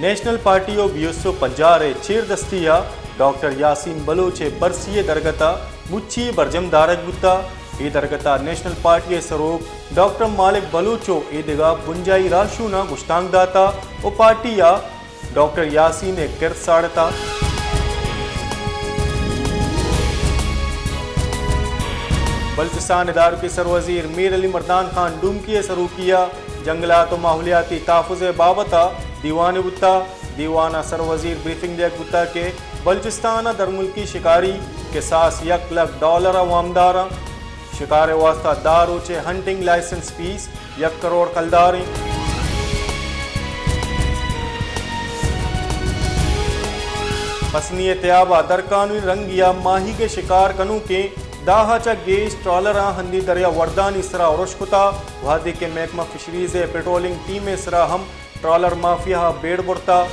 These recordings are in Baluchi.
نیشنل پارٹی ءُ بی ایس او پجار ءِ چیر دستی ءَ ڈاکٹر یاسین بلوچ ءِ برسی ءِ درگت ءَ مچی برجم دارگ بوتگ۔ اے درگت ءَ نیشنل پارٹی ءِ سروک ڈاکٹر مالک بلوچ ءُ اے دگہ بنجاہی راہشوناں گشتانک داتگ ءُ پارٹی ءَ ڈاکٹر یاسین ءِ کرد ساڑتگ۔ بلوچستان ءِ دارکی سروزیر میر علی مردان خان ڈومکی ءِ سروکی ءَ جنگلات ءُ ماحولیاتی تحفظ ءِ بابت ءَ دیوانے بوتگ۔ دیوان ءَ سروزیر بریفنگ دیگ بوتگ کہ بلوچستان ءَ درملکی شکاری کساس یک لکھ ڈالر ءَ وامدار اَنت۔ شکار ءِ واستہ دہ روچ ءِ ہنٹنگ لائسنس فیس یک کروڑ کلدار اِنت۔ پسنی ءِ تیاب ءَ درقانونی رنگی ءَ ماہیگ ءِ شکار کنوکیں دہ ءَ چہ گیش ٹرالراں ہندی دریا وردانی سرا ارش کتگ، وہدے کہ محکمہ فشریز ءِ پیٹرولنگ ٹیم ءِ سرا ہم ٹرالر مافیا ءَ بیڑ برتگ۔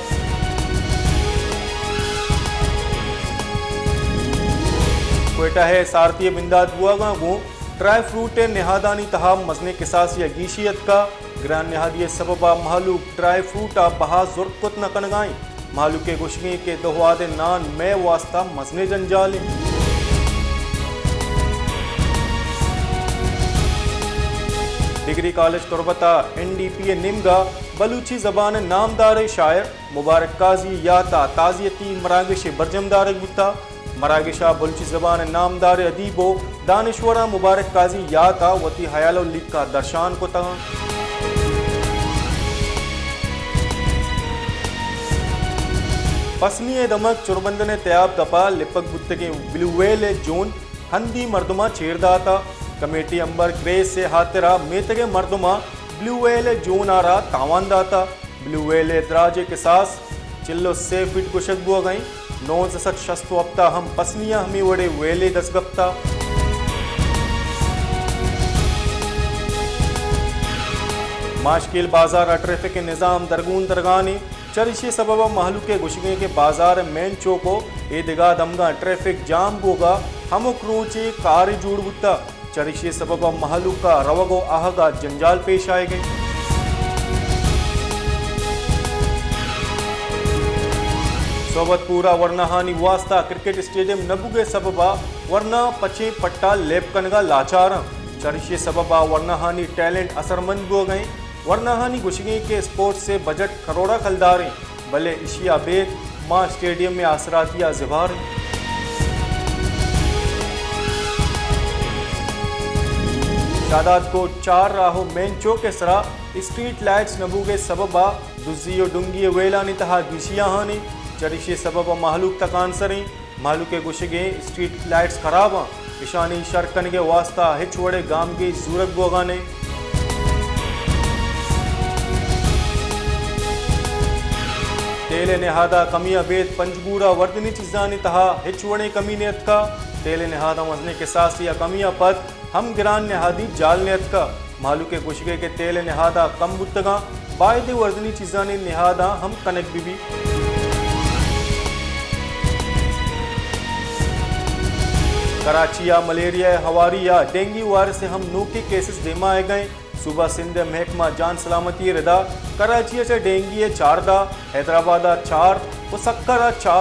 کوئٹہ ءِ سارتی ءِ بندات بوہگاں گوں ڈرائی فروٹ ءِ نہادانی تہا مزنیں کساسے ءِ گیشی اتکگ۔ گران نہادی ءِ سبب ءَ مہلوک ڈرائی فروٹ ءِ بہا زرت کت نہ کنگ ءَ اِنت۔ مہلوک ءِ گوشگ اِنت کہ دو وہدے نان مئے واستہ مزنیں جنجال اِنت۔ ڈگری کالج تربت ءَ این ڈی پی ءِ نیمگ ءَ بلوچی زبان ءِ نامداریں شاعر مبارک قاضی ءِ یات ءَ تعزیتی مراگشے برجم دارگ بوتگ۔ مراگش ءَ بلوچی زبان ءِ نامداریں ادیب ءُ دانشوراں مبارک قاضی ءِ یات ءَ وتی ہیال ءُ لیکہ درشان کتگ اَنت۔ پسنی ءِ دمگ چربندن ءِ تیاب دپ ءَ لپگ بوتگیں بلیو ویل ءِ جون ہندی مردماں چیر داتگ۔ کمیٹی امبر گریس ءِ ہاترا میتگ ءِ مردماں بلیو ویل ءِ جون ءَ را تاوان داتگ۔ بلیو ویل ءِ دراج ءِ کساس چل ءُ سے فٹ گوشگ بوگ ءَ اِنت۔ نوزدہ سد شست ءُ ہپت ءَ ہم پسنی ءَ ہمے وڑیں ویلے دست کپتگ۔ ماشکیل بازار ءَ ٹریفک ءِ نظام درگون درگان اِنت۔ چریشی ءِ سبب ءَ مہلوک ءِ گوشگ اِنت کہ بازار ءِ مین چوک ءُ اے دگہ دمگاں ٹریفک جام بوگ ءَ ہمک روچے کارے جوڑ بوتگ۔ چریشی ءِ سبب ءَ مہلوک ءَ روگ ءُ آہگ ءَ جنجال پیش آیگ ءَ اِنت۔ صحبت پور ءَ ورناہانی واستہ کرکٹ اسٹیڈیم نہ بوگ ءِ سبب ءَ ورنا پچیں پٹ ءَ لیب کنگ ءَ لاچار اَنت۔ چریشی ءِ سبب ءَ ورناہانی ٹیلنٹ اثرمند بوگ ءَ اِنت۔ ورناہانی گوشگ اِنت کہ اسپورٹس ءِ بجٹ کروڑ ءَ کلدار اِنت، بلے ایشی ءَ ابید ما اسٹیڈیم ءِ آسراتی ءَ زبہر ایں۔ شہداد کوٹ چار راہ ءُ مین چوک ءِ سرا اسٹریٹ لائٹس نہ بوگ ءِ سبب ءَ دزی ءُ ڈنگی ءِ ویلانی تہا گیشی آہان اِنت۔ چریشی ءِ سبب ءَ مہلوک تکانسر اِنت۔ مہلوک ءِ گوشگ اِنت اسٹریٹ لائٹس خراب اَنت، ایشانی شر کنگ ءِ واستہ ہچ وڑیں گامگیج زورگ بوگ ءَ نہ اِنت۔ تیل ءِ نہاد ءَ کمی ءَ ابید پنجگور ءَ وردنی چیزانی تہا ہچ وڑیں کمی نہ اتکگ۔ تیل ءِ نہاد ءَ مزنیں کساسے ءِ کمی ءَ پد ہم گران نہادی جال نیتکگ۔ مہلوک ءِ گوشگ اِنت کہ تیل ءِ نہاد ءَ کم بوتگ اَنت، باید اِنت وردنی چیزانی نہاداں ہم کنگ بہ بیت۔ کراچی ءَ ملیریا ءِ ہواری ءَ ڈینگی وائرس ءِ ہم نوکیں کیسز دیما آیگ ءَ اِنت۔ صوبہ سندھ ءِ محکمہ جان سلامتی ءِ ردا کراچی ءَ چہ ڈینگی ءِ چاردہ، حیدرآباد ءَ چار ءُ سکر ءَ چہ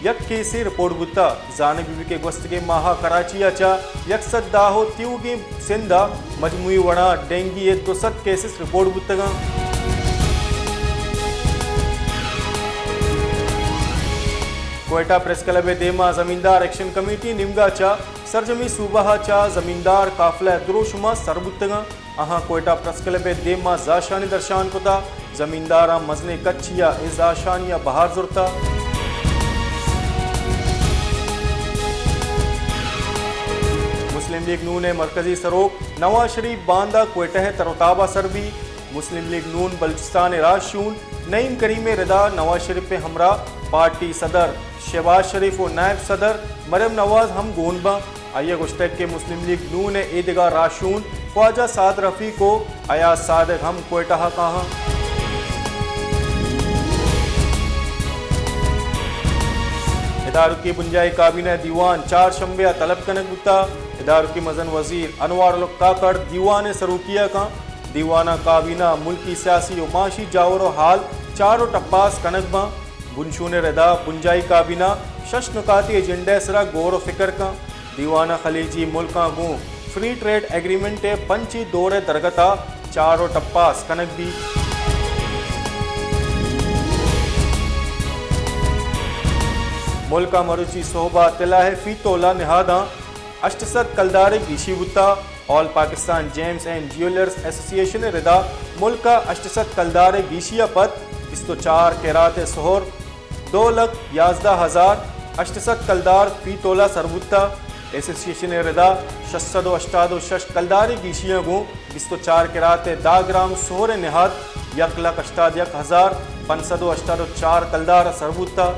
یک کیسے رپورٹ بوتگ۔ زانگ بہ بیت کہ گوستگیں ماہ ءَ کراچی ءَ چہ یک سد دہ ءُ تیوگیں سندھ ءَ مجموعی وڑا ڈینگی ءِ دو سد کیسز رپورٹ بوتگ اَنت۔ کوئٹہ پریس کلب ءِ دیما زمیندار ایکشن کمیٹی نیمگا چہ سرجمیں صوبہ ءَ چہ زمیندار قافلہ ءِ دروشم ءَ سر بوتگ اَنت۔ آہاں کوئٹہ پریس کلب ءِ دیما زہرشانی درشان کتگ۔ زمینداراں مزنیں کچے ءَ اے زہرشانی ءَ بہر زرتگ۔ مسلم لیگ نون ءِ مرکزی سروک نواز شریف باندا کوئٹہ ءِ تر ءُ تاب ءَ سر بیت۔ مسلم لیگ نون بلوچستان ءِ راہشون نعیم کریم ءِ ردا نواز شریف ءِ ہمراہ پارٹی صدر شہباز شریف ءُ نائب صدر مریم نواز ہم گون بنت۔ آئی ءَ گوشتگ کہ مسلم لیگ نون ءِ اے دگہ راہشون خواجہ سعد رفیق ءُ ایاز صادق ہم کوئٹہ ءَ کاہاں۔ ادارکی بنجاہی کابینہ ءِ دیوان چار شمبے ءَ طلب کنگ بوتگ۔ ادارکی مزن وزیر انوار الحق کاکڑ دیوان ءِ سروکی ءَ کنت۔ دیوان ء کابینہ ملکی سیاسی و معاشی جاور و حال چار و ٹپاس کنگ باں۔ بنشون ء ردا بنجاہی کابینہ شش نکاتی ایجنڈا ء سرا غور و فکر کن۔ دیوان ء خلیجی ملکاں گوں فری ٹریڈ ایگریمنٹ ء پنچی دور ء درگت ء چار و ٹپاس کنگ بیت۔ ملک ء مروچی سہب ء طلا ء فی تولہ نہاداں ہشت سد کلدار ء گیشی بوتا۔ آل پاکستان جیمز اینڈ جیولرز ایسوسی ایشن ء ردا ملک ء ہشت سد کلدار ء گیشی ء پد بیست و چار کیرات ء سہر دو لکھ یازدہ ہزار ہشت سد کلدار فی تولہ سر بوتا۔ ایسوسی ایشن ء ردا شش سد و ہشتاد و شش کلدار ء گیشی ء گوں بیست و چار کیرات ء دہ گرام سہر ء نہاد یک لکھ ہشتاد یک ہزار پنچ سد و ہشتاد و چار کلدار ء سر بوتا۔